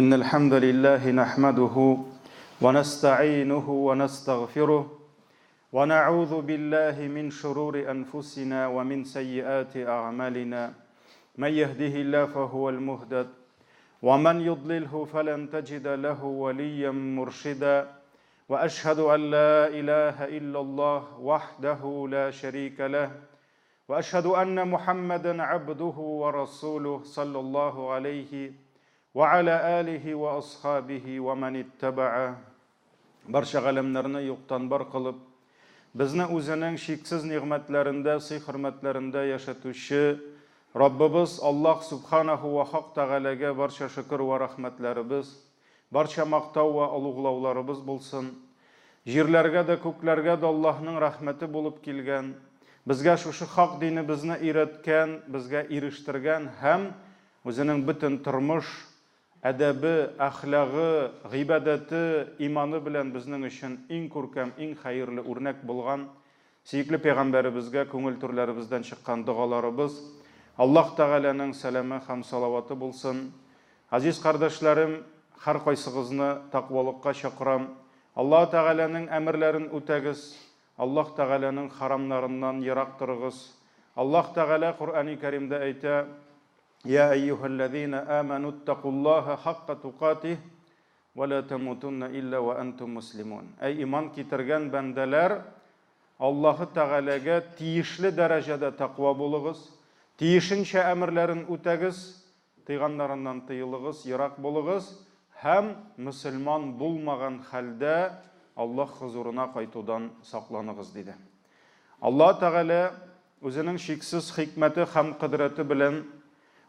إن الحمد لله نحمده ونستعينه ونستغفره ونعوذ بالله من شرور أنفسنا ومن سيئات أعمالنا من يهده الله فهو المهتد ومن يضلله فلن تجد له وليا مرشدا وأشهد أن لا إله إلا الله وحده لا شريك له وأشهد أن محمدا عبده ورسوله صلى الله عليه وعلى آله وأصحابه ومن اتبعه Барча галәмнәрне юктан бар кылып, безне үзенең чиксез нигъмәтләрендә, сый-хөрмәтләрендә яшәтүче Раббыбыз Аллаһ Сүбхәнәһү вә Хак Тәгаләгә барча шөкер вә рәхмәтләребез, барча мактау вә олуглауларыбыз булсын. Җирләргә дә, күкләргә дә Аллаһның рәхмәте булып килгән, безгә шушы хак динебезне өйрәткән, безгә ирештергән һәм үзенең бөтен тормыш әдәбе, әхлагы, гыйбадәте, иманы белән безнең өчен иң күркәм, иң хәерле үрнәк булган сөекле пәйгамбәребезгә күңел түрләребездән чыккан догаларыбыз, Аллаһ Тәгаләнең сәламе һәм салаваты булсын. Газиз кардәшләрем, һәркайсыгызны тәкъвалыкка чакырам. Аллаһ Тәгаләнең әмерләрен үтәгез, Аллаһ Тәгаләнең харамнарыннан ерак торыгыз. Аллаһ Тәгалә Коръәни Кәримдә әйтә, Йә әйюһәлләзина әмәнүттәкуллаһа хакка тукатиһ, вә лә тәмутунна илля вә әнтум муслимун. Әй иман китергән бәндәләр, Аллаһы Тәгаләгә тиешле дәрәҗәдә тәкъва булыгыз, тиешенчә әмерләрен үтәгез, тыйганнарыннан тыелыгыз, ерак булыгыз һәм мөселман булмаган хәлдә Аллаһ хозурына кайтудан сакланыгыз, диде. Аллаһы Тәгалә Үзенең чиксез хикмәте һәм кодрәте белән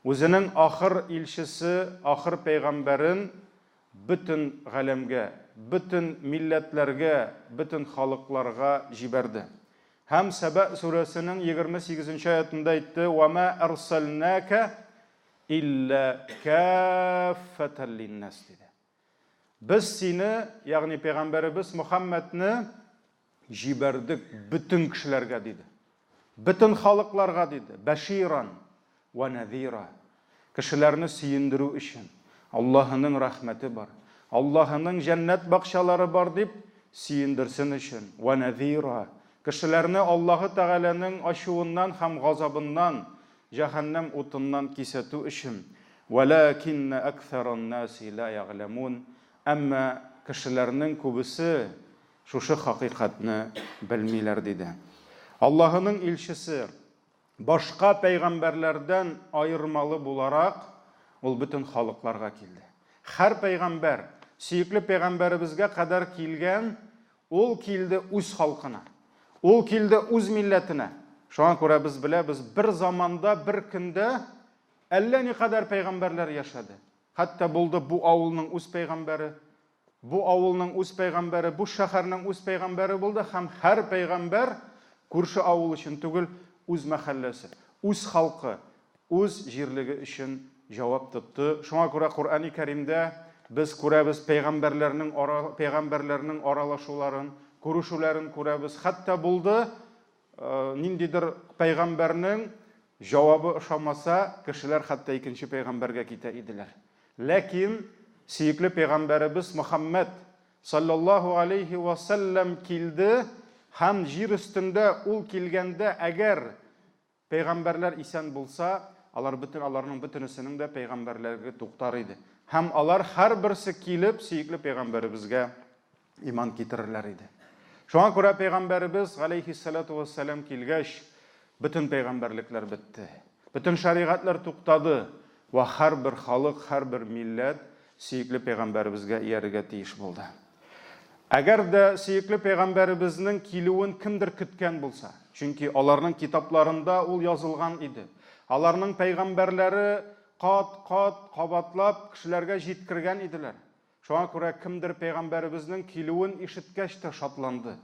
Үзенең ахыр илчесе, ахыр пәйгамбәрен бөтен галәмгә, бөтен милләтләргә, бөтен халыкларга җибәрде. Һәм Сәбә сүрәсенең 28 нче аятында әйтте, Вә мә әрсәлнәкә илля кәффәтән линнәс, диде. Без сине, ягъни пәйгамбәребез Мөхәммәдне җибәрдек бөтен кешеләргә, диде. Бөтен халыкларга, диде. Бәширан вә нәзира. Кешеләрне сөендерү өчен. Аллаһының рәхмәте бар. Аллаһының җәннәт бакчалары бар дип сөендерсен өчен. Вә нәзира. Кешеләрне Аллаһы Тәгаләнең ачуыннан һәм газабыннан, җәһәннәм утыннан кисәтү өчен. Вәләкиннә әксәрән-нәси лә ягъләмун, әмма кешеләрнең күбесе шушы хакыйкатьне белмиләр, диде. Аллаһының илчесе, башка пәйгамбәрләрдән аермалы буларак, ул бөтен халыкларга килде. Һәр пәйгамбәр, сөекле пәйгамбәребезгә кадәр килгән, ул килде үз халкына. Ул килде үз милләтенә. Шуңа күрә без беләбез, бер заманда, бер көндә Әллә никадәр пәйгамбәрләр яшәде. Хәтта булды бу авылның үз пәйгамбәре, бу авылның үз пәйгамбәре, бу шәһәрнең үз пәйгамбәре булды һәм һәр пәйгамбәр күрше авыл өчен түгел, үз мәхәлләсе, үз халкы, үз җирлеге өчен җавап тотты. Шуңа күрә Коръәни Кәримдә без күрәбез пәйгамбәрләрнең ара, пәйгамбәрләрнең аралашуларын, күрешүләрен күрәбез. Хәтта булды Ниндидер пәйгамбәрнең җавабы ошамаса, кешеләр хәтта икенче пәйгамбәргә китә иделәр. Ләкин сөекле пәйгамбәребез Мөхәммәд саллаллаһу алейһи ва сәлләм килде һәм җир өстендә ул килгәндә әгәр Пәйгамбәрләр исән булса, алар бөтен аларның бөтенесенең дә пәйгамбәрлеге туктар иде. Һәм алар һәрберсе килеп сөекле пәйгамбәребезгә иман китерерләр иде. Шуңа күрә пәйгамбәребез галәйһиссәлату вәссәлам килгәч, бөтен пәйгамбәрлекләр бетте. Бөтен шәригатьләр туктады вә һәрбер халык, һәрбер милләт сөекле пәйгамбәребезгә иярергә тиеш булды. Әгәр дә сөекле пәйгамбәребезнең килүен кемдер көткән булса, чөнки аларның китапларында ул язылган иде. Аларның пәйгамбәрләре кат-кат кабатлап кешеләргә җиткергән иделәр. Шуңа күрә кемдер пәйгамбәребезнең килүен ишеткәч тә шатланды,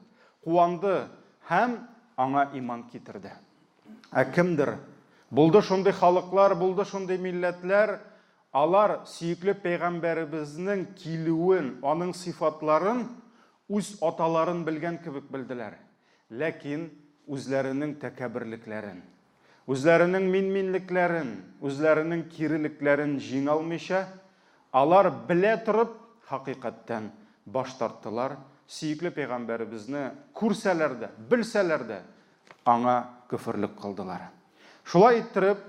куанды һәм аңа иман китерде. Ә кемдер, булды шундый халыклар, булды шундый милләтләр, Алар сөекле пәйгамбәребезнең килүен, аның сыйфатларын үз аталарын белгән кебек белделәр, ләкин үзләренең тәкәбберлекләрен, үзләренең мин-минлекләрен, үзләренең кирелекләрен җиңә алмыйча, Алар белә торып хакыйкатьтән баш тарттылар, сөекле пәйгамбәребезне күрсәләр дә, белсәләр дә, аңа көферлек кылдылар. Шулай иттереп,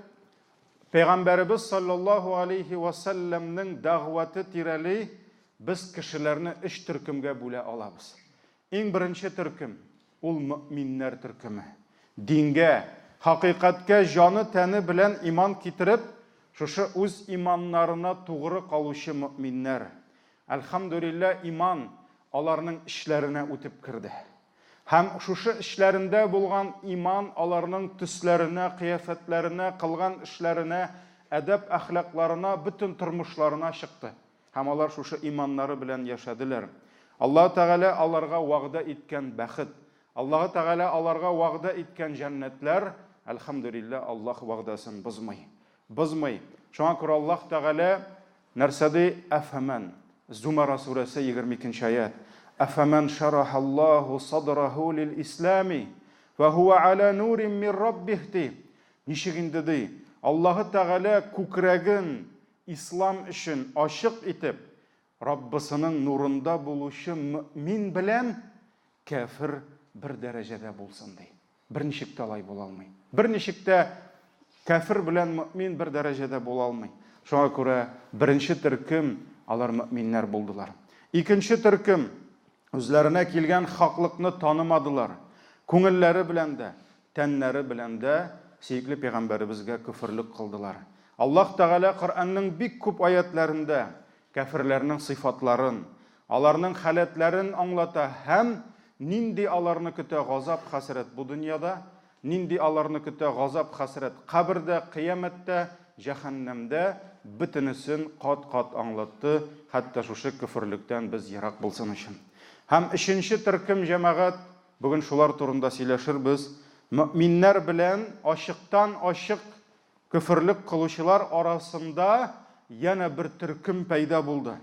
пәйгамбәребез саллаллаһу алейһи вә сәлләмнең дәгъвате тирәли без кешеләрне өч төркемгә бүлә алабыз. Иң беренче төркем, ул мөэминнәр төркеме. Дингә, хакыйкатькә җаны-тәне белән иман китереп, шушы үз иманнарына тугры калучы мөэминнәр. Әлхәмдүлилләһ, иман аларның эчләренә үтеп керде. Һәм шушы эчләрендә булган иман аларның төсләренә, кыяфәтләренә, кылган эшләренә, әдәп-әхлакларына, бөтен тормышларына чыкты. Һәм алар шушы иманнары белән яшәделәр. Аллаһы Тәгалә аларга вәгъдә иткән бәхет, Аллаһы Тәгалә аларга вәгъдә иткән җәннәтләр, әлхәмдүлилләһ, Аллаһ вәгъдәсен бозмый. Бозмый. Шуңа күрә Аллаһ Тәгалә нәрсә ди? Әфәмән. Зумара сүрәсе 22 нче аять. Әфәмән шәрәхәллаһу садраху лил ислами, вә һуә аля нурин мин раббих ди. Ничек инде ди? Аллаһы Тәгалә күкрәген Ислам өчен ачык итеп, Раббысының нурында булучы мөэмин белән кяфер бер дәрәҗәдә булсын, ди. Берничек тә алай була алмый. Берничек тә кяфер белән мөэмин бер дәрәҗәдә була алмый. Шуңа күрә беренче төркем алар мөэминнәр булдылар. Икенче төркем үзләренә килгән хаклыкны танымадылар. Күңелләре белән дә, тәннәре белән дә сөекле пәйгамбәребезгә көферлек кылдылар. Аллаһ Тәгалә Коръәннең бик күп аятьләрендә кяферләрнең сыйфатларын, аларның халәтләрен аңлата һәм нинди аларны көтә газап-хәсрәт бу дөньяда, нинди аларны көтә газап-хәсрәт кабердә, кыямәттә, җәһәннәмдә, бөтенесен кат-кат аңлатты, хәтта шушы көферлектән без ерак булсын өчен. Һәм өченче төркем җәмәгать, Бүген шулар турында сөйләшербез. Мөэминнәр белән ачыктан-ачык көферлек кылучылар арасында янә бер төркем пәйда булды.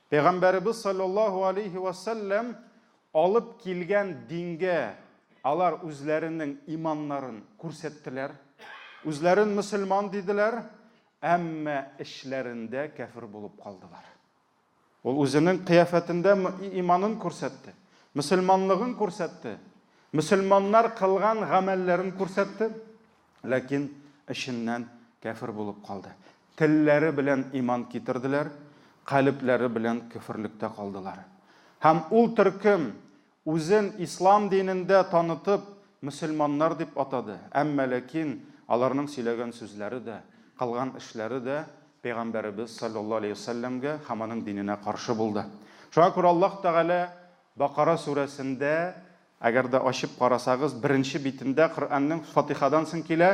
Пәйгамбәребез саллаллаһу алейһи вә сәлләм алып килгән дингә алар үзләренең иманнарын күрсәттеләр, үзләрен мөселман диделәр, әмма эчләрендә кәфер булып калдылар. Ул үзенең кыяфәтендә иманын күрсәтте, мөселманлыгын күрсәтте, мөселманнар кылган гамәлләрен күрсәтте, ләкин эченнән кәфер булып калды. Телләре белән иман китерделәр, калебләре белән көферлектә калдылар. Һәм ул төркем Үзен ислам динендә танытып, мөселманнар дип атады, әмма ләкин аларның сөйләгән сүзләре дә, кылган эшләре дә Пәйгамбәребез салләллаһу алейһи вә сәлләмгә һәм аның диненә каршы булды. Шуңа күрә Аллаһ Тәгалә Бакара сүрәсендә, әгәр дә ачып карасагыз, беренче битендә Коръәннең Фатихадан соң килә,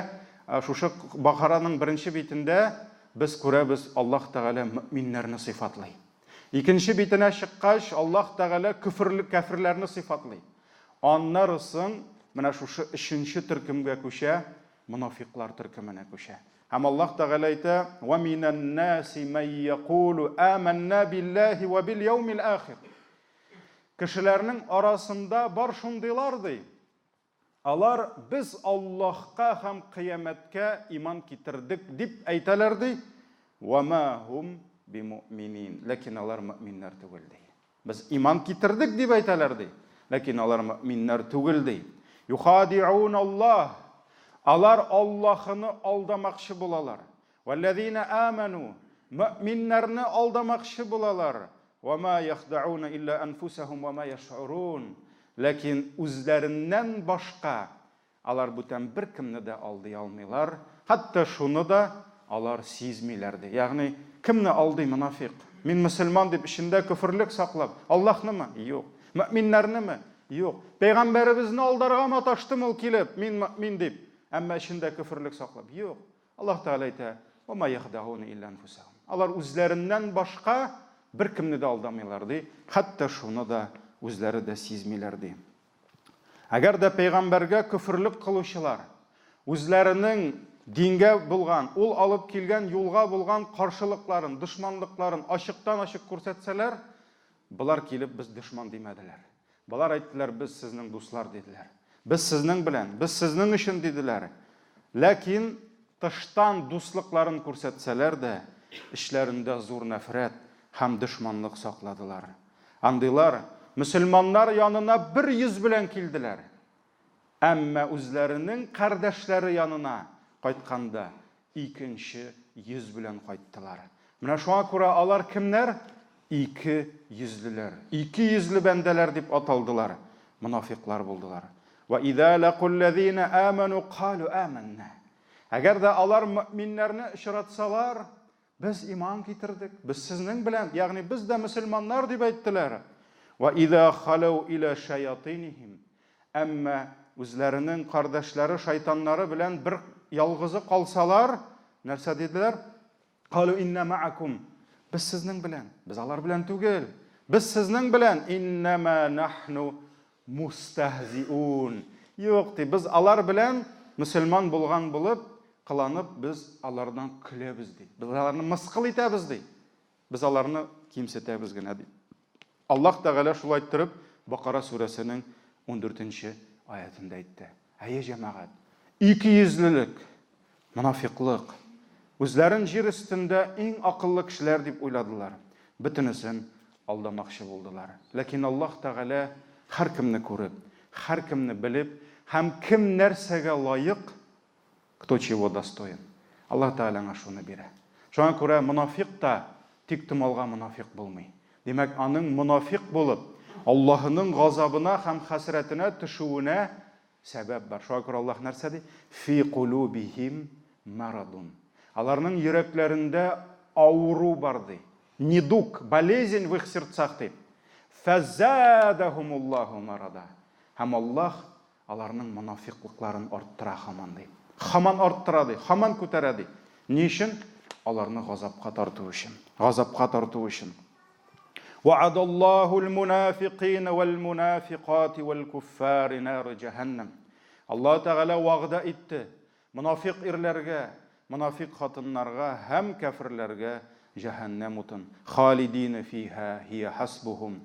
шушы Бакараның беренче битендә без күрәбез, Аллаһ Тәгалә мөэминнәрне сыйфатлый. Икенче битенә чыккач, Аллаһ Тәгалә көферлек кәферләрне сыйфатлый. Аннары соң менә шушы өченче төркемгә күчә, монафиклар төркеменә күчә. Һәм Аллаһ Тәгалә әйтә: "Ва минән наси ман якулу аманна биллаһи ва бил яумил ахир". Кешеләрнең арасында бар шундыйлар ди. Алар, Без Аллаһка һәм Кыямәткә иман китердек, дип әйтәләр, ди, Вә мә һум бимуъминин, ләкин алар мөэминнәр түгел, ди. Без иман китердек, дип әйтәләр, ди, ләкин алар мөэминнәр түгел, ди. Юхадиун Аллаһ, алар Аллаһыны алдамакчы булалар. Вәлләзина аману, мөэминнәрне алдамакчы булалар. Вә ма яхдауна илля әнфусәһум вә ма яшурун. Ләкин үзләреннән башка алар бүтән беркемне дә алдый алмыйлар, хәтта шуны да алар сизмиләр, ди. Ягъни, кемне алдый монафикъ? Мин мөселман дип эчендә көферлек саклап, Аллаһнымы? Юк. Мөэминнәрнеме? Юк. Пәйгамбәребезне алдарга маташтымы ул килеп, мин мөэмин дип, әмма эчендә көферлек саклап? Юк. Аллаһ Тәгалә әйтә, Ва ма яхдауна илля анфусахум. Алар үзләреннән башка беркемне дә алдамыйлар, ди. Хәтта шуны да үзләре дә сизмиләр, ди. Әгәр дә пәйгамбәргә көферлек кылучылар үзләренең дингә булган, ул алып килгән юлга булган каршылыкларын, дошманлыкларын ачыктан-ачык күрсәтсәләр, болар килеп без дошман димәделәр. Болар әйттеләр, без сезнең дуслар, диделәр. Без сезнең белән, без сезнең өчен, диделәр. Ләкин тыштан дуслыкларын күрсәтсәләр дә, эчләрендә зур нәфрәт. һәм дошманлык сакладылар. Андыйлар мөселманнар янына бер йөз белән килделәр. Әмма үзләренең кардәшләре янына кайтканда икенче йөз белән кайттылар. Менә шуңа күрә алар кемнәр? Ике йөзлеләр, ике йөзле бәндәләр дип аталдылар, монафикълар булдылар. Вә иза ләкулләзина аману калу аманна. Әгәр дә алар мөэминнәрне очратсалар, без иман китердек, без сезнең белән, ягъни без дә мөселманнар дип әйттеләр. Вә иза халау иля шаятинихим. Әмма үзләренең кардәшләре, шайтаннары белән бер ялгызы калсалар, нәрсә диделәр? Калу инна маакум. Без сезнең белән, без алар белән түгел. Без сезнең белән иннама нахну мустахзиун. Юк, ди, без алар белән мөселман булган булып, кыланып, без алардан көләбез, ди. Без аларны мыскыл итәбез, ди. Без аларны кимсетәбез генә, ди. Аллаһ Тәгалә шулай иттереп Бакара сүрәсенең ундүртенче аятендә әйтте. Әйе, җәмәгать, икейөзлелек, монафикълык, үзләрен җир өстендә иң акыллы кешеләр дип уйладылар, бөтенесен алдамакчы булдылар. Ләкин Аллаһ Тәгалә һәркемне күреп, һәркемне белеп һәм кем нәрсәгә лаек, Кто чего достоин. Аллаһ Тәгалә аңа шуны бирә. Шуңа күрә монафикъ та тиктомалга монафикъ булмый. Димәк, аның монафикъ булып, Аллаһының газабына һәм хәсрәтенә төшүенә сәбәп бар. Шуңа күрә Аллаһ нәрсә ди? Фи кулубихим марадун. Аларның йөрәкләрендә авыру бар ди. Недуг, болезнь в их сердцах ди. Фәзадахумуллаһу марада. Һәм Аллаһ Аларның монафикълыкларын арттыра һаман, ди. Һаман арттыра, ди, һаман күтәрә, ди. Ни өчен? Аларны газапка тарту өчен. Газапка тарту өчен. Ва'адаллаһу ал-мунафикина вал-мунафикати вал-куффари нар җәһәннәм. Аллаһ Тәгалә вәгъдә итте монафикъ ирләргә, монафикъ хатыннарга һәм кәферләргә җәһәннәм утын. Халидина фиһа һия хасбухум.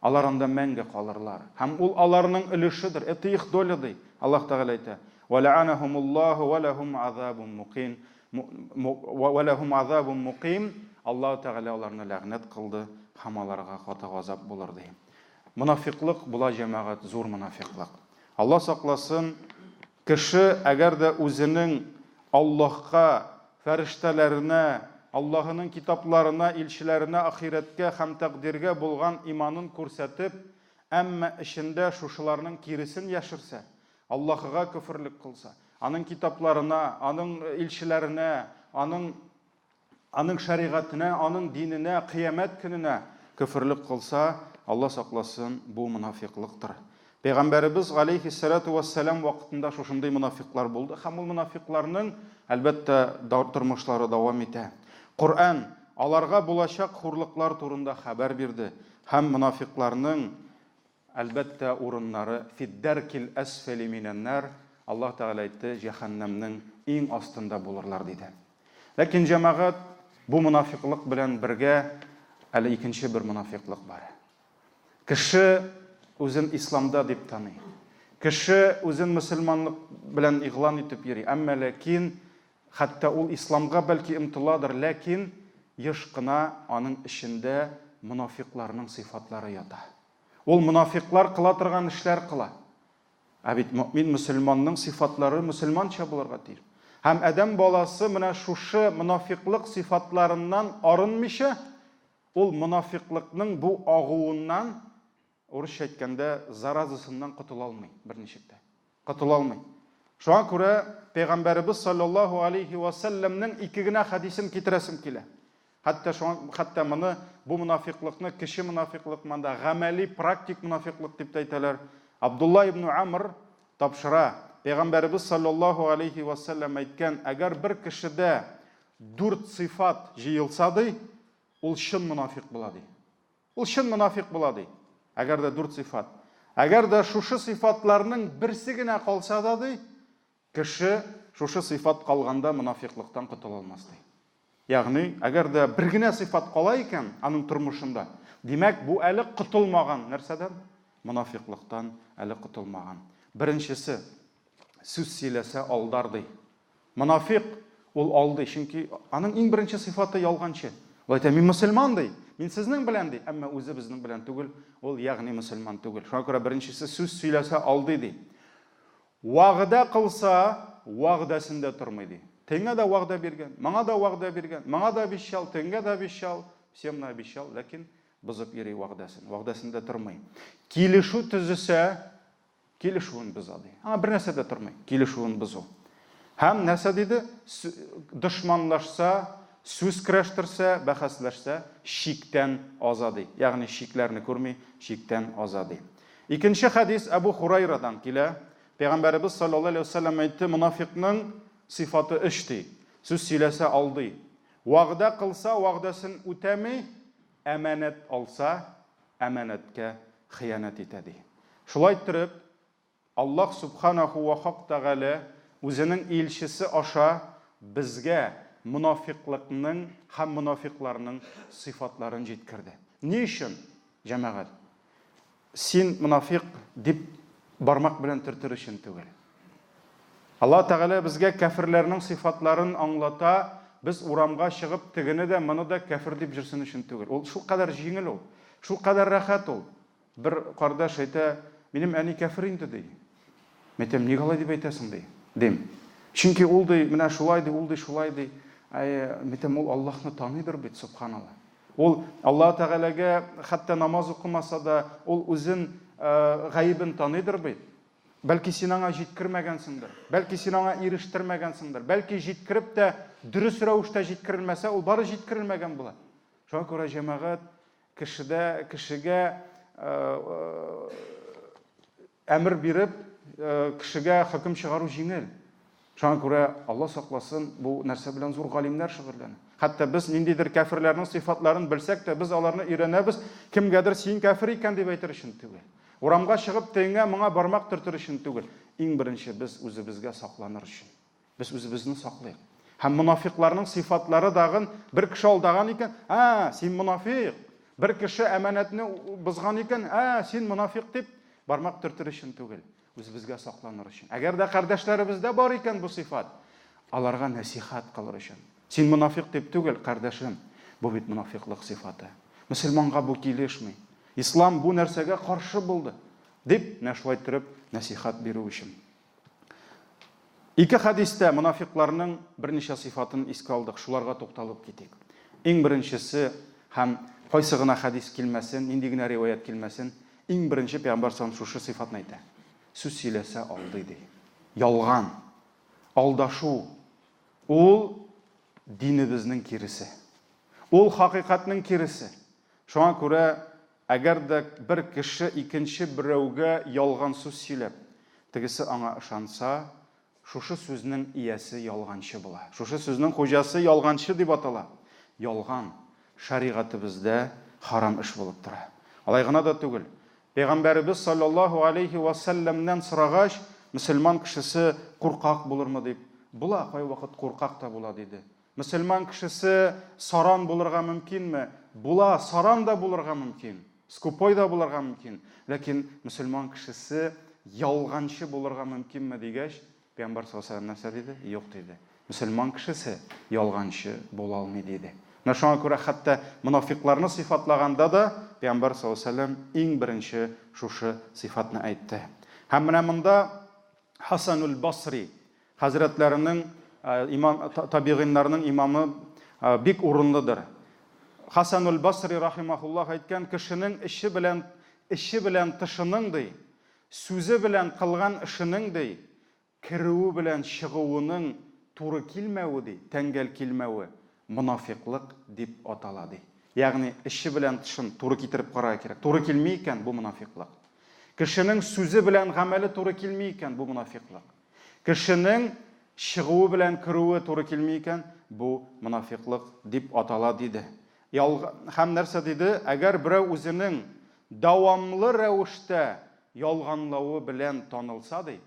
Алар анда мәңге калырлар. Һәм ул аларның өлешедер, это их доля, ди. Аллаһ Тәгалә әйтә, Вә лә'анәһумуллаһу вә ләһум азабун мукыйм, вә ләһум азабун мукыйм, Аллаһ Тәгалә аларны ләгънәт кылды һәм аларга каты газап булыр, ди. Монафикълык була, җәмәгать, зур монафикълык. Аллаһ сакласын, Кеше, әгәр дә үзенең Аллаһка, фәрештәләренә, Аллаһының китапларына, илчеләренә, ахирәткә һәм тәкъдиргә булган иманын күрсәтеп, әмма эчендә шушыларның киресен яшерсә, Аллаһыга көферлек кылса, Аның китапларына, Аның илчеләренә, Аның Аның шәригатенә, аның диненә, кыямәт көненә көферлек кылса, Алла сакласын, бу монафикълыктыр. Пәйгамбәребез галәйһиссәлату вәссәлам вакытында шушындый монафикълар булды һәм ул монафикъларның, әлбәттә, тормышлары дәвам итә. Коръән аларга булачак хурлыклар турында хәбәр бирде һәм монафикъларның Әлбәттә, урыннары, фиддәркил әсфәли минәннар, Аллаһ Тәгалә әйтте, җәһәннәмнең иң астында булырлар, диде. Ләкин, җәмәгать, бу монафикълык белән бергә әле икенче бер монафикълык бар. Кеше үзен исламда дип таный. Кеше үзен мөселманлык белән игълан итеп йөри. Әмма ләкин хәтта ул исламга бәлки омтыладыр, ләкин еш кына аның эчендә монафикъларның сыйфатлары ята. Ул монафикълар кыла торган эшләр кыла. Ә бит мөэмин мөселманның сыйфатлары мөселманча булырга тиеш. Һәм адәм баласы менә шушы монафикълык сыйфатларыннан арынмыйча, ул монафикълыкның бу агуыннан, урысча әйткәндә, заразасыннан котыла алмый берничек тә. Котыла алмый. Шуңа күрә Пәйгамбәребез саллаллаһу алейһи ва сәлләмнең ике генә хәдисен китерәсем килә. Хәтта шуңа, хәтта моны бу монафикълыкны кече монафикълык, монда гамәли, практик монафикълык дип тә әйтәләр. Абдулла ибн Амр тапшыра, Пәйгамбәребез саллаллаһу алейһи ва сәлләм әйткән, әгәр бер кешедә дүрт сыйфат җыелса ди, ул чын монафикъ була ди. Ул чын монафикъ була ди. Әгәр дә дүрт сыйфат. Әгәр дә шушы сыйфатларның берсе генә калса да ди, кеше шушы сыйфат калганда монафикълыктан котыла алмас ди. Ягъни, әгәр дә бер генә сыйфат кала икән аның тормышында, димәк, бу әле котылмаган нәрсәдән? Монафикълыктан әле котылмаган. Беренчесе, сүз сөйләсә алдар ди. Монафикъ ул алдый, чөнки аның иң беренче сыйфаты ялганчы. Ул әйтә, мин мөселман ди. Мин сезнең белән ди, әмма үзе безнең белән түгел, ул ягъни мөселман түгел. Шуңа күрә беренчесе сүз сөйләсә алдый ди. Вәгъдә кылса, вәгъдәсендә тормый ди. Тегеңә дә вәгъдә биргән, моңа да вәгъдә биргән, моңа да обещал, тегеңә дә обещал, всем наобещал, ләкин бозып йөри вәгъдәсен, вәгъдәсендә тормый. Килешү төзесә, килешүен боза ди. Аңа бер нәрсә дә тормый, килешүен бозу. Һәм нәрсә диде? Дошманлашса, сүз көрәштерсә, бәхәсләшсә, чиктән аза ди. Ягъни чикләрне күрми, чиктән аза ди. Икенче хәдис Әбу Хурайрадан килә. Пәйгамбәребез саллаллаһу алейһи ва сәлләм әйтте, монафикның сыйфаты өч ди. Сүз сөйләсә алдый. Вәгъдә кылса, вәгъдәсен үтәми, әманәт алса, әманәткә хыянәт итә, ди. Шулай иттереп, Аллаһ Сүбхәнәһү вә Хак Тәгалә Үзенең илчесе аша безгә монафикълыкның һәм монафикъларның сыйфатларын җиткерде. Ни өчен, җәмәгать? Син монафикъ дип бармак белән төртер өчен түгел. Аллаһ Тәгалә безгә кәферләрнең сыйфатларын аңлата, без урамга чыгып тегене дә, моны да кәфер дип җөрсен өчен түгел. Ул шулкадәр җиңел ул, шулкадәр рәхәт ул. Бер кардәш әйтә, минем әни кәфер инде, ди. Мин әйтәм, ник алай дип әйтәсең, ди. Дим. Чөнки ул ди, менә шулай ди, ул ди, шулай ди. Әй, мин әйтәм, ул Аллаһны таныйдыр бит, субханалла. Ул Аллаһ Тәгаләгә хәтта намаз укымаса да, ул үзен гаебен таныйдыр бит. Бәлки син аңа җиткермәгәнсеңдер, бәлки син аңа ирештермәгәнсеңдер, бәлки җиткереп тә дөрес рәвештә җиткерелмәсә, ул бары җиткерелмәгән була. Шуңа күрә җәмәгать кешедә кешегә әмер биреп, кешегә хөкем чыгару җиңел. Шуңа күрә, Алла сакласын, бу нәрсә белән зур галимнәр шөгыльләнә. Хәтта без ниндидер кәферләрнең сыйфатларын белсәк тә, без аларны өйрәнәбез, кемгәдер син кәфер икән дип әйтер өчен түгел. Урамга чыгып, тегеңә, моңа бармак төртер өчен түгел. Иң беренче без үзебезгә сакланыр өчен. Без үзебезне саклыйк. Һәм монафикъларның сыйфатлары дагын бер кеше алдаган икән, ә, син монафикъ. Бер кеше әманәтне бозган икән, ә, син монафикъ дип бармак төртер өчен түгел. Үзебезгә сакланыр өчен. Әгәр дә кардәшләребездә бар икән бу сыйфат, аларга нәсихәт кылыр өчен. Син монафикъ дип түгел, кардәшем, бу бит монафикълык сыйфаты. Мөселманга бу килешми. Ислам бу нәрсәгә каршы булды, дип, менә шулай иттереп нәсихәт бирү өчен. Ике хәдистә монафикъларның берничә сыйфатын искә алдык, шуларга тукталып китик. Иң беренчесе һәм кайсы гына хәдис килмәсен, нинди генә риваять килмәсен, Иң беренче пәйгамбәр саллаллаһу шушы сыйфатны әйтә. Сүз сөйләсә алдый ди. Ялган, алдашу ул динебезнең киресе. Ул хакыйкатьнең киресе. Шуңа күрә әгәр дә бер кеше икенче берәүгә ялган сүз сөйләп, тегесе аңа ышанса, Шушы сүзнең иясе ялганчы була. Шушы сүзнең хуҗасы ялганчы дип атала. Ялган, шәригатебездә харам эш булып тора. Алай гына да түгел, Пәйгамбәребез салләллаһу галәйһи вә сәлләмнән сорагач, мөселман кешесе куркак булырмы дип, була, кайвакыт куркак та була, диде. Мөселман кешесе саран булырга мөмкинме? Була, саран да булырга мөмкин, скупой да булырга мөмкин. Ләкин мөселман кешесе ялганчы булырга мөмкинме дигәч, Пәйгамбәр саллаллаһу алейһи ва сәлләм нәрсә диде? Юк диде. Мөселман кешесе ялганчы була алмый диде. Менә шуңа күрә хәтта монафикъларны сыйфатлаганда да Пәйгамбәр саллаллаһу алейһи ва сәлләм иң беренче шушы сыйфатны әйтте. Һәм менә монда Хасануль Басри Хәзрәтләренең, имам, табигыйннарның имамы бик урынлыдыр. Хасануль Басри рахимахуллах әйткән, кешенең эче белән эче белән тышының ди, сүзе белән кылган эшенең ди, керүе белән чыгуының туры килмәве ди, тәңгәл килмәве монафикълык дип атала ди. Ягъни эче белән тышын туры китереп карарга кирәк. Туры килми икән, бу монафикълык. Кешенең сүзе белән гамәле туры килми икән, бу монафикълык. Кешенең чыгуы белән керүе туры килми икән, бу монафикълык дип атала, диде. Һәм нәрсә диде? Әгәр берәү үзенең дәвамлы рәвештә ялганлавы белән танылса, ди,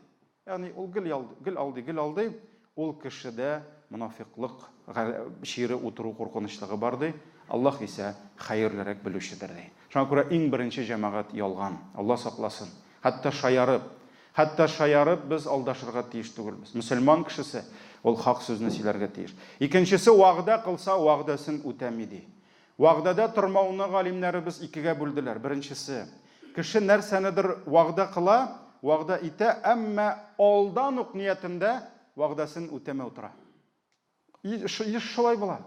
ягъни ул гел гел алдый, гел алдый, ул кешедә монафикълык чире утыру куркынычлыгы бар, ди. Аллаһ исә хәерлерәк белүчедер, ди. Шуңа күрә иң беренче җәмәгать ялган. Аллаһ сакласын. Хәтта шаярып, хәтта шаярып без алдашырга тиеш түгелбез. Мөселман кешесе ул хак сүзне сөйләргә тиеш. Икенчесе, вәгъдә кылса, вәгъдәсен үтәми, ди. Вәгъдәдә тормауны галимнәребез икегә бүлделәр. Беренчесе, кеше нәрсәнедер вәгъдә кыла, вәгъдә итә, әмма алдан ук ниятендә вәгъдәсен үтәмәү тора. Еш шулай була.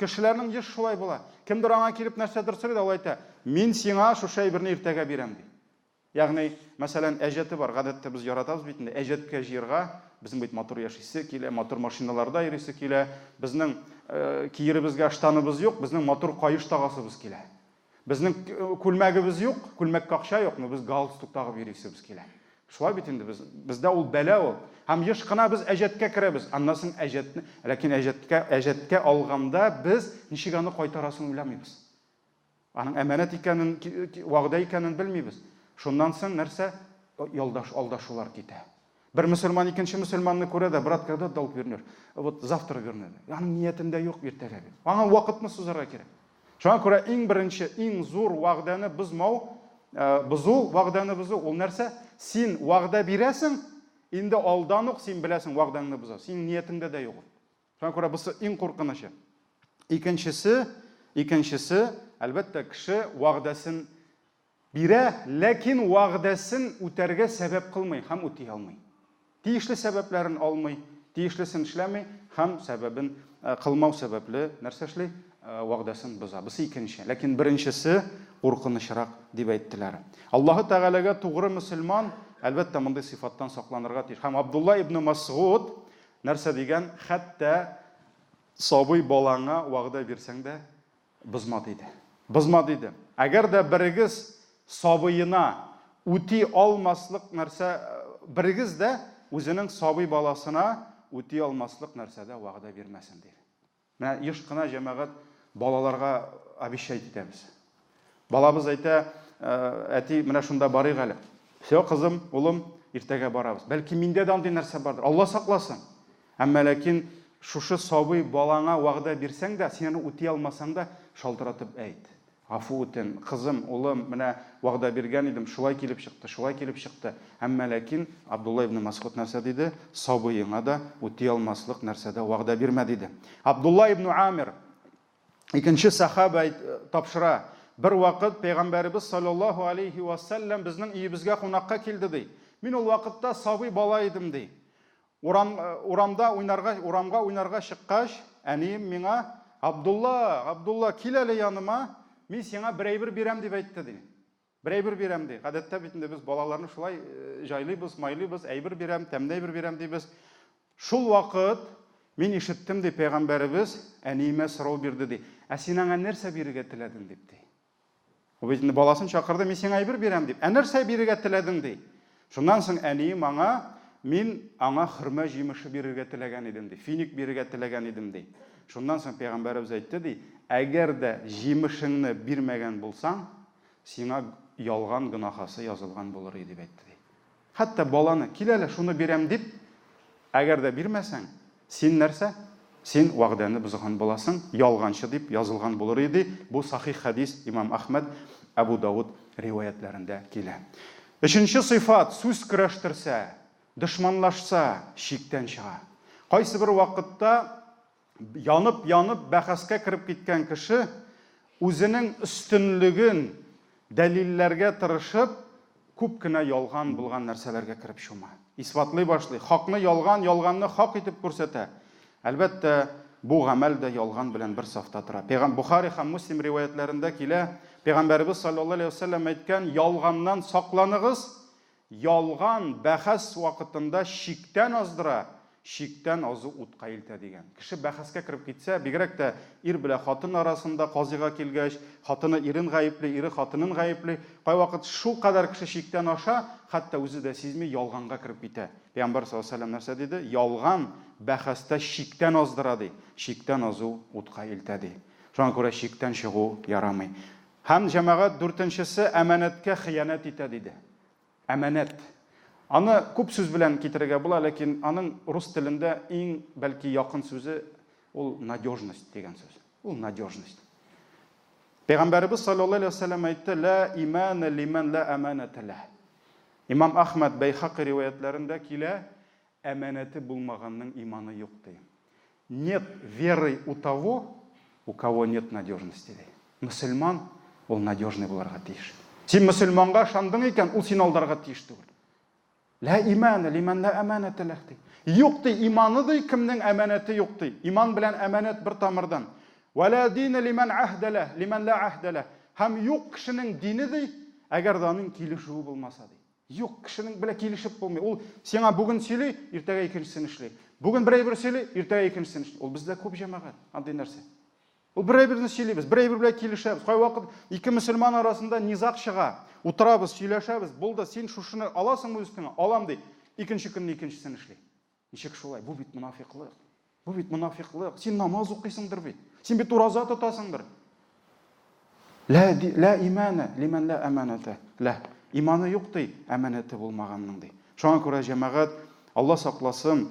Кешеләрнең еш шулай була. Кемдер аңа килеп нәрсәдер сорый да, ул әйтә, мин сиңа шушы әйберне иртәгә бирәм, ди. Ягъни, мәсәлән, әҗәте бар. Гадәттә без яратабыз бит инде әҗәткә җыерга. Безнең бит матур яшисе килә, матур машиналарда йөрисе килә. Безнең киеребезгә ыштаныбыз юк, безнең матур каеш тагасыбыз килә. Безнең күлмәгебез юк, күлмәккә акча юк, но без галстук тагып йөрисебез килә. Шулай бит инде без, бездә ул бәла ул. Һәм еш кына без әҗәткә керәбез. Аннан соң әҗәтне, ләкин әҗәткә, әҗәткә алганда без ничек аны кайтарасын уйламыйбыз. Аның әманәт икәнен, вәгъдә икәнен белмибез. Шуннан соң нәрсә? Ялдаш, алдашулар китә. Бер мөселман икенче мөселманны күрә дә, брат, когда долг вернешь? Вот завтра верну. Аның ниятендә юк иртәгә бит. Аңа вакытны сузарга кирәк. Шуңа күрә иң беренче, иң зур вәгъдәне бозмау, э, бозу, вәгъдәне бозу, ул нәрсә? Син вәгъдә бирәсең, инде алдан ук син беләсең вәгъдәңне боза. Синең ниятеңдә дә юк ул. Шуңа күрә бусы иң куркынычы. Икенчесе, икенчесе, әлбәттә, кеше вәгъдәсен бирә, ләкин вәгъдәсен үтәргә сәбәп кылмый һәм үти алмый. Тиешле сәбәпләрен алмый, тиешлесен эшләми һәм сәбәбен э, кылмау сәбәпле нәрсә эшли? Э, вәгъдәсен боза. Бусы икенче. Ләкин беренчесе куркынычрак дип әйттеләр. Аллаһы Тәгаләгә тугры мөселман, әлбәттә, мондый сыйфаттан сакланырга тиеш. Һәм Абдулла ибн Масгуд Нәрсә дигән, хәтта сабый балаңа вәгъдә бирсәң дә, бозма, диде. Бозма, диде. Әгәр дә берегез сабыена үти алмаслык нәрсә, берегез дә үзенең сабый баласына үти алмаслык нәрсәдә вәгъдә бирмәсен, диде. Менә еш кына җәмәгать балаларга обещать итәбез. Балабыз әйтә, әти, менә шунда барыйк әле. Все, кызым, улым, иртәгә барабыз. Бәлки миндә дә андый нәрсә бардыр. Алла сакласын. Әмма ләкин шушы сабый балаңа вәгъдә бирсәң дә, син аны үти алмасаң да, шалтыратып әйт. Гафу үтен, кызым, улым, менә вәгъдә биргән идем, шулай килеп чыкты, шулай килеп чыкты. Әмма ләкин Абдулла ибне Мәсгуд нәрсә диде? Сабыеңа да үти алмаслык нәрсәдә вәгъдә бирмә, диде. Абдулла ибне Амир, икенче сәхабә тапшыра, бер вакыт Пәйгамбәребез саллаллаһу алейһи вә сәлләм безнең өебезгә кунакка килде, ди. Мин ул вакытта сабый бала идем, ди. Урам, урамда уйнарга, урамга уйнарга чыккач, әнием миңа, Абдулла, Абдулла, кил әле яныма, мин сиңа бер әйбер бирәм, дип әйтте, ди. Бер әйбер бирәм, ди. Гадәттә бит инде без балаларны шулай э, җайлыйбыз, майлыйбыз, әйбер бирәм, тәмле әйбер бирәм дибез. Шул вакыт мин ишеттем, ди, пәйгамбәребез әниемә сорау бирде, ди. Ә син аңа нәрсә бирергә теләдең, дип, ди. Ул бит инде баласын чакырды, мин сиңа әйбер бирәм дип. Ә нәрсә бирергә теләдең ди. Шуннан соң әнием аңа, мин аңа хөрмә җимеше бирергә теләгән идем ди. Финик бирергә теләгән идем ди. Шуннан соң пәйгамбәребез әйтте ди, әгәр дә җимешеңне бирмәгән булсаң, сиңа ялган гөнаһасы язылган булыр иде дип әйтте ди. Хәтта баланы, кил әле, шуны бирәм дип, әгәр дә бирмәсәң, син нәрсә? Син вәгъдәне бозган буласың, ялганчы дип язылган булыр иде. Бу сахих хәдис имам Әхмәд, Әбу Давыд риваятьләрендә килә. Өченче сыйфат, сүз көрәштерсә, дошманлашса, чиктән чыга. Кайсыбер вакытта Янып-янып бәхәскә кереп киткән кеше үзенең өстенлеген дәлилләргә тырышып, күп кенә ялган булган нәрсәләргә кереп чума. Исбатлый башлый, хакны ялган, ялганны хак итеп күрсәтә. Әлбәттә, бу гамәл дә ялган белән бер сафта тора. Пәйгам Бухари һәм Муслим риваятьләрендә килә, Пәйгамбәребез саллаллаһу алейһи ва сәлләм әйткән, Ялганнан сакланыгыз, Ялган бәхәс вакытында чиктән аздыра, чиктән азу утка илтә дигән. Кеше бәхәскә кереп китсә, бигрәк тә ир белә хатын арасында казыйга килгәч, хатыны ирен гаепли, ире хатынын гаепли, кайвакыт шулкадәр кеше чиктән аша, хәтта үзе дә сизми, ялганга кереп китә. Пәйгамбәр саллаллаһу алейһи ва сәлләм нәрсә диде? Ялган бәхәстә чиктән аздыра, ди. Чиктән азу утка илтә, ди. Шуңа күрә чиктән чыгу ярамый. Һәм, җәмәгать, дүртенчесе, әманәткә хыянәт итә, диде. Әманәт. Аны күп сүз белән китерергә була, ләкин аның рус телендә иң, бәлки, якын сүзе ул надежность дигән сүз. Ул надежность. Пәйгамбәребез саллаллаһу алейһи ва сәлләм әйтте, ла имана лиман ла аманата лә. Имам Ахмад Бәйхакый риваятләрендә килә, әманәте булмаганның иманы юк ди. Нет веры у того, У кого нет надежности, ди. Мөселман ул надежный булырга тиеш. Син мөселманга ышандың икән, ул сине алдарга тиеш түгел. Лә имана лиман лә әманәтә ләх ди. Юк ди, иманы ди, кемнең әманәте юк ди. Иман белән әманәт бер тамырдан. Вә лә дина лиман аһдә ләх, лиман лә аһдә ләх. Һәм юк кешенең дине ди, әгәр дә аның килешүе булмаса ди. Юк, кешенең белән килешеп булмый. Ул сиңа бүген сөйли, иртәгә икенчесен эшли. Бүген бер әйбер сөйли, иртәгә икенчесен эшли. Ул бездә күп җәмәгать, андый нәрсә. Ул бер әйберне сөйлибез, бер әйбер белән килешәбез. Кайвакыт ике мөселман арасында низаг чыга. Утырабыз, сөйләшәбез. Булды, син шушыны аласыңмы үз өстеңә? Алам ди. Икенче көнне икенчесен эшли. Ничек шулай? Бу бит монафиклык. Бу бит монафиклык. Син намаз укыйсыңдыр бит. Син бит ураза тотасыңдыр. Лә, лә имана, лимән лә әманәтә. Лә. Иманы юк ди, әманәте булмаганның ди. Шуңа күрә җәмәгать, Алла сакласын,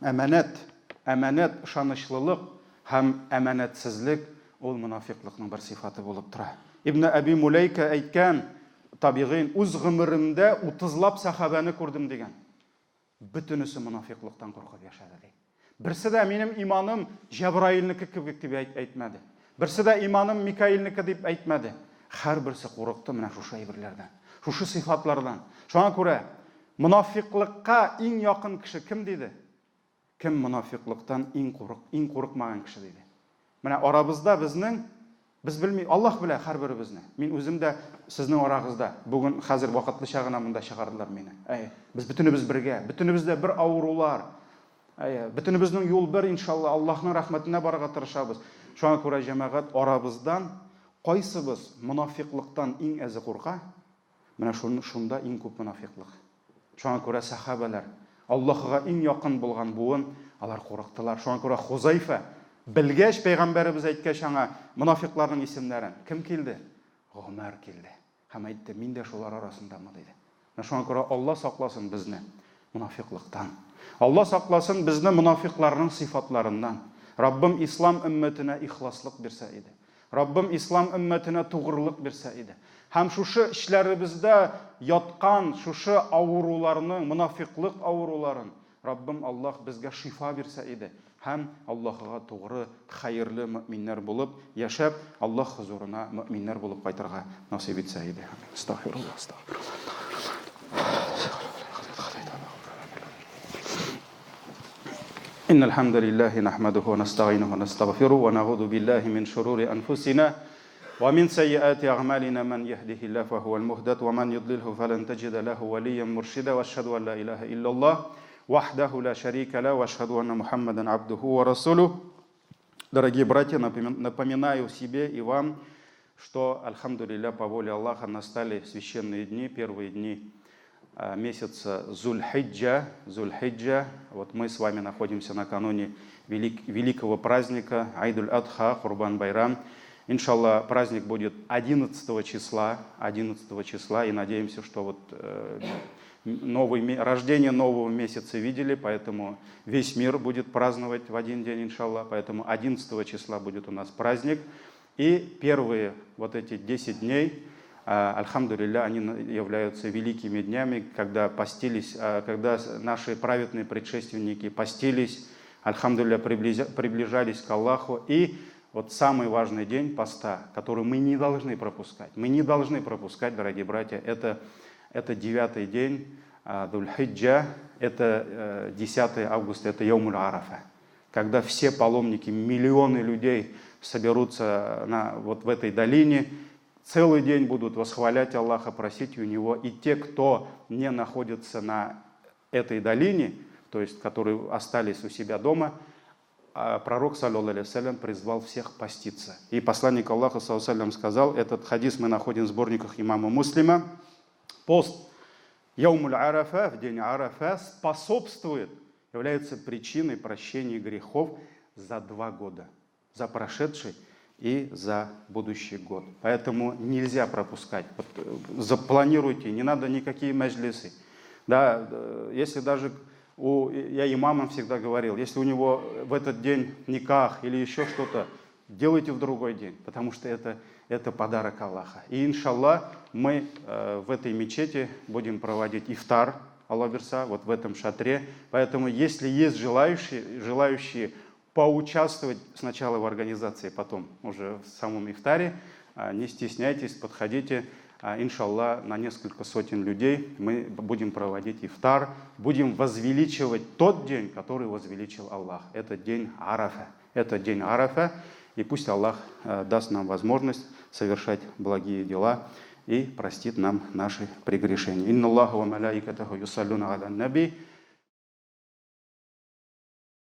әманәт, әманәт, ышанычлылык һәм әманәтсезлек ул монафиклыкның бер сыйфаты булып тора. Ибн Әби Муләйкә әйткән, табигыйн, үз гомеремдә утызлап сәхабәне күрдем дигән. Бөтенесе монафикълыктан куркып яшәде, ди. Берсе дә минем иманым Җәбраилнеке кебек дип әйтмәде. Берсе дә иманым Микаилнеке дип әйтмәде. Һәрберсе курыкты менә шушы әйберләрдән, шушы сыйфатлардан. Шуңа күрә монафикълыкка иң якын кеше кем диде? Кем монафикълыктан иң курык, иң курыкмаган кеше диде. Менә арабызда безнең, без белми, Аллаһ белә һәрберебезне. Мин үзем дә сезнең арагызда. Бүген хәзер вакытлыча гына монда чыгардылар мине. Әйе, без бөтенебез бергә, бөтенебез дә бер авырулар. Әйе, бөтенебезнең юл бер, иншалла, Аллаһның рәхмәтенә барырга тырышабыз. Шуңа күрә, җәмәгать, арабыздан кайсыбыз монафикълыктан иң әзе курка, менә шунда иң күп монафикълык. Шуңа күрә сәхабәләр, Аллаһыга иң якын булган буын, алар курыктылар. Шуңа күрә Хузайфа, белгәч, пәйгамбәребез әйткәч аңа монафикъларның исемнәрен, кем килде? Гомәр килде. Һәм әйтте, мин дә шулар арасындамы, диде. Менә шуңа күрә Алла сакласын безне монафикълыктан. Алла сакласын безне монафикъларның сыйфатларыннан. Раббым ислам өммәтенә ихласлык бирсә иде. Раббым ислам өммәтенә тугрылык бирсә иде. Һәм шушы эчләребездә яткан шушы авыруларның, монафикълык авыруларын, Раббым Аллаһ безгә шифа бирсә иде һәм Аллаһыга тугры, хәерле мөэминнәр булып яшәп, Аллаһ хозурына мөэминнәр булып кайтырга насыйп итсә иде. Амин. Астагфируллаһ, астагфируллаһ. إن الحمد لله نحمده ونستعينه ونستغفره ونعوذ بالله من شرور أنفسنا ومن سيئات أعمالنا من يهده الله فهو المهتد ومن يضلله فلن تجد له وليا مرشدا وأشهد أن لا إله إلا الله وحده لا شريك له وأشهد أن محمدا عبده ورسوله. Дорогие братья, напоминаю себе и вам, что, альхамдулилля, по воле Аллаха настали священные дни, первые дни месяца Зуль-Хиджа. Зуль-Хиджа. Вот мы с вами находимся накануне великого праздника Айдуль-Адха, Курбан-Байрам. Иншаллах, праздник будет 11 числа, 11 числа, и надеемся, что вот рождение нового месяца видели, поэтому весь мир будет праздновать в один день, иншаллах, поэтому 11 числа будет у нас праздник. И первые вот эти 10 дней, альхамдулилля, они являются великими днями, когда постились, когда наши праведные предшественники постились, альхамдулилля, приближались к Аллаху. И вот самый важный день поста, который мы не должны пропускать, мы не должны пропускать, дорогие братья, это 9-й день Дуль-Хиджа, это 10 августа, это Йоумуль Арафа, когда все паломники, миллионы людей соберутся вот в этой долине, целый день будут восхвалять Аллаха, просить у Него. И те, кто не находится на этой долине, то есть которые остались у себя дома, пророк, саллаллаху алейхи ва саллям, призвал всех поститься. И посланник Аллаха, саллаллаху алейхи ва саллям, сказал, этот хадис мы находим в сборниках имама Муслима, пост Яумуль Арафа, в день Арафа, способствует, является причиной прощения грехов за 2 года, за прошедший и за будущий год. Поэтому нельзя пропускать. Запланируйте, не надо никакие мәҗлисы. Да, если даже у, я имамам всегда говорил, если у него в этот день никах или еще что-то, делайте в другой день, потому что это подарок Аллаха. И иншаллах мы в этой мечети будем проводить ифтар, Алла бирса, вот в этом шатре. Поэтому если есть желающие поучаствовать сначала в организации, потом уже в самом ифтаре, не стесняйтесь, подходите. Иншаллах, на несколько сотен людей мы будем проводить ифтар, будем возвеличивать тот день, который возвеличил Аллах. Это день Арафа. Это день Арафа. И пусть Аллах даст нам возможность совершать благие дела и простит нам наши прегрешения. إن الله وملائكته يصلون على النبي.